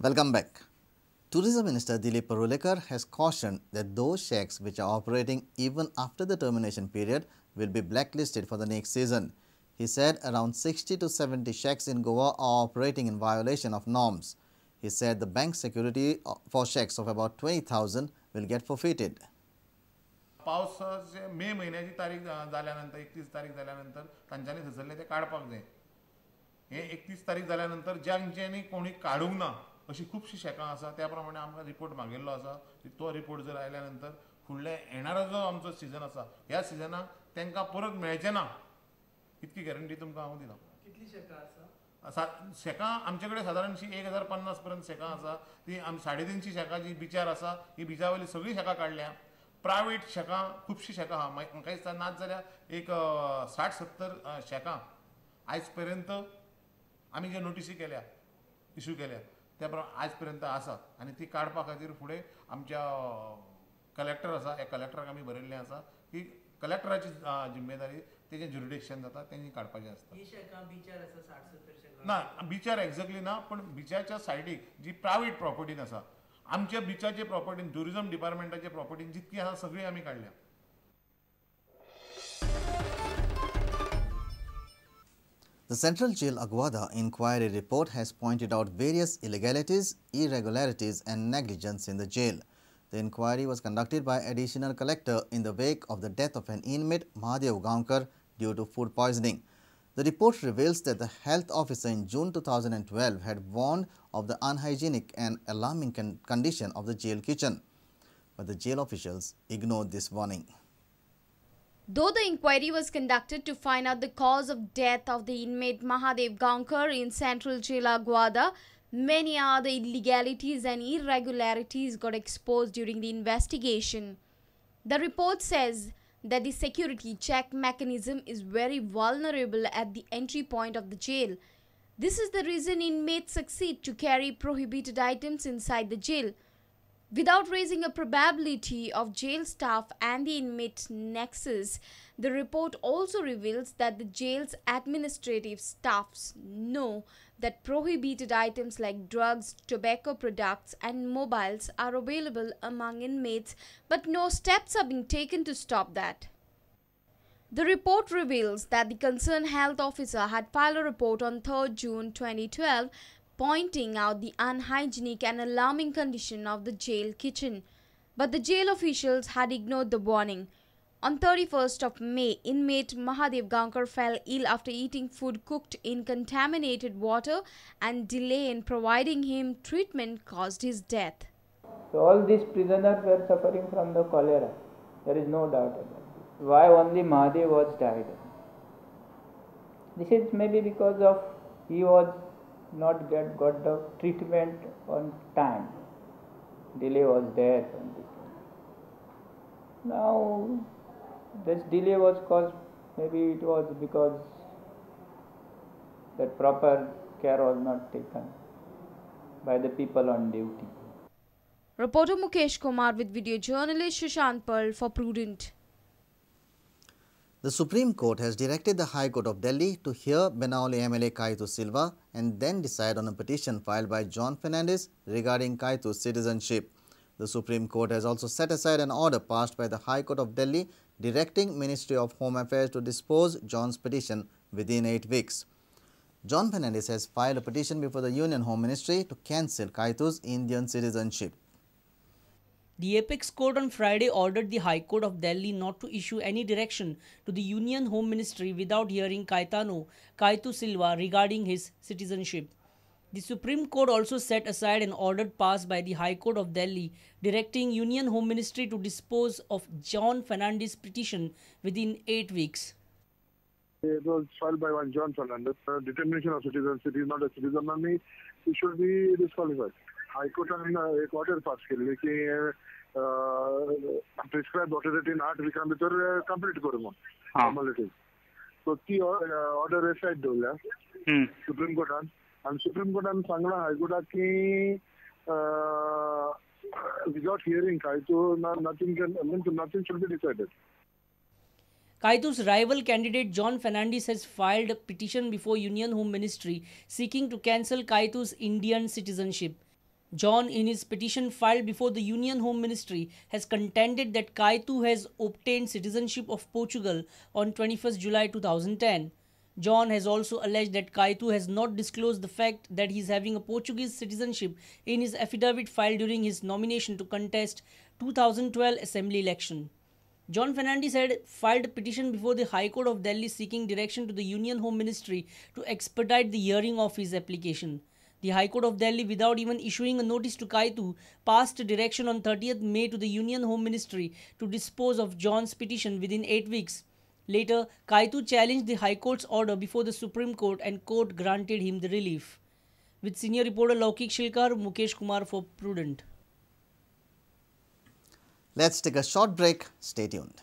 Welcome back. Tourism Minister Dilip Parulekar has cautioned that those shacks which are operating even after the termination period will be blacklisted for the next season. He said around 60 to 70 shacks in Goa are operating in violation of norms. He said the bank security for shacks of about 20,000 will get forfeited. पावसाचे मे म्हयन्याची तारीख जाल्यानंतर 31 तारीख जाल्यानंतर तांच्यांनी थंयसरले ते काडपाक जाय. हे 31 तारीख जाल्यानंतर ज्यांच्यांनी कोणी काडूंक ना अशी खुबशीं शॅकां आसा, त्या प्रमाणे आमकां रिपोर्ट मागिल्लो आसा. तो रिपोर्ट जर आयल्या नंतर फुडल्या येणारो जो आमचो सिजन आसा ह्या सिजनाक तांकां परत मेळचें ना इतकी गॅरंटी तुमकां हांव दिता. कितली शॅकां आसा? शॅकां आमचे कडेन सादारणशी 1050 पर्यंत शॅकां आसा. ती आमी 350 शॅकां जी बिचार आसा ही बिचा वयली सगळीं शॅकां काडल्या. प्रायवेट शॅकां खुबशीं शॅकां आहा, म्हाका दिसता नाच जाल्यार एक 60-70 शॅकां आयज पर्यंत आमी जे नोटिसी केल्या इशू केल्या त्या प्रमाणे आयज पर्यंत आसा. आनी ती काडपा खातीर फुडें आमच्या कलेक्टर आसा, ह्या कलेक्टराक आमी बरयल्लें आसा की कलेक्टराची जिम्मेदारी तेजें ज्युरिडिक्शन जाता तेंणी काडपाचें आसता. ना बिचार एक्झॅक्टली ना, पण बिचाच्या सायडीक जी प्रायवेट प्रॉपर्टीन आसा आमच्या बिचाचे प्रॉपर्टीन ट्युरिझम डिपार्टमेंटाचे प्रॉपर्टीन जितकी आसा सगळी आमी काडल्या. The Central Jail Aguada inquiry report has pointed out various illegalities, irregularities and negligence in the jail. The inquiry was conducted by additional collector in the wake of the death of an inmate, Mahadev Gaonkar, due to food poisoning. The report reveals that the health officer in June 2012 had warned of the unhygienic and alarming condition of the jail kitchen. But the jail officials ignored this warning. Though the inquiry was conducted to find out the cause of death of the inmate Mahadev Gaonkar in Central Jail Aguada, many other illegalities and irregularities got exposed during the investigation. The report says that the security check mechanism is very vulnerable at the entry point of the jail. This is the reason inmates succeed to carry prohibited items inside the jail without raising a probability of jail staff and the inmate nexus. The report also reveals that the jail's administrative staffs know that prohibited items like drugs, tobacco products and mobiles are available among inmates, but no steps are being taken to stop that. The report reveals that the concerned health officer had filed a report on 3rd June 2012 pointing out the unhygienic and alarming condition of the jail kitchen. But the jail officials had ignored the warning. On 31st of May, inmate Mahadev Gaonkar fell ill after eating food cooked in contaminated water, and delay in providing him treatment caused his death. So all these prisoners were suffering from the cholera. There is no doubt about it. Why only Mahadev was died? This is maybe because of he was not got the treatment on time. Delay was there. Now this delay was caused, maybe it was because that proper care was not taken by the people on duty. Reporter Mukesh Kumar with video journalist Sushant Pearl for Prudent. The Supreme Court has directed the High Court of Delhi to hear Benaulim MLA Kaito Silva and then decide on a petition filed by John Fernandes regarding Kaito's citizenship. The Supreme Court has also set aside an order passed by the High Court of Delhi directing Ministry of Home Affairs to dispose John's petition within 8 weeks. John Fernandes has filed a petition before the Union Home Ministry to cancel Kaito's Indian citizenship. The Apex Court on Friday ordered the High Court of Delhi not to issue any direction to the Union Home Ministry without hearing Caetano Caetu Silva regarding his citizenship. The Supreme Court also set aside an order passed by the High Court of Delhi directing Union Home Ministry to dispose of John Fernandes' petition within 8 weeks. It was filed by one John Fernandes. Determination of citizenship, he is not a citizen, and he should be disqualified. High Court एक order pass केली की prescribe ऑथॉरिटीन 8 विकां भितर complete करू म्हूण formalities. So ती order एसायड दवरल्या supreme कोर्टान, आनी supreme कोर्टान सांगलां हायकोर्टाक की without hearing Caetu nothing can means nothing should be decided. Caitu's rival candidate John Fernandes has filed a petition before Union Home Ministry seeking to cancel Caitu's Indian citizenship. John, in his petition filed before the Union Home Ministry, has contended that Caitu has obtained citizenship of Portugal on 21st July 2010. John has also alleged that Caitu has not disclosed the fact that he is having a Portuguese citizenship in his affidavit filed during his nomination to contest 2012 Assembly election. John Fernandes had filed a petition before the High Court of Delhi seeking direction to the Union Home Ministry to expedite the hearing of his application. The High Court of Delhi, without even issuing a notice to Caitu, passed a direction on 30th May to the Union Home Ministry to dispose of John's petition within 8 weeks. Later, Caitu challenged the High Court's order before the Supreme Court and court granted him the relief. With senior reporter Laukik Shilkar, Mukesh Kumar for Prudent. Let's take a short break. Stay tuned.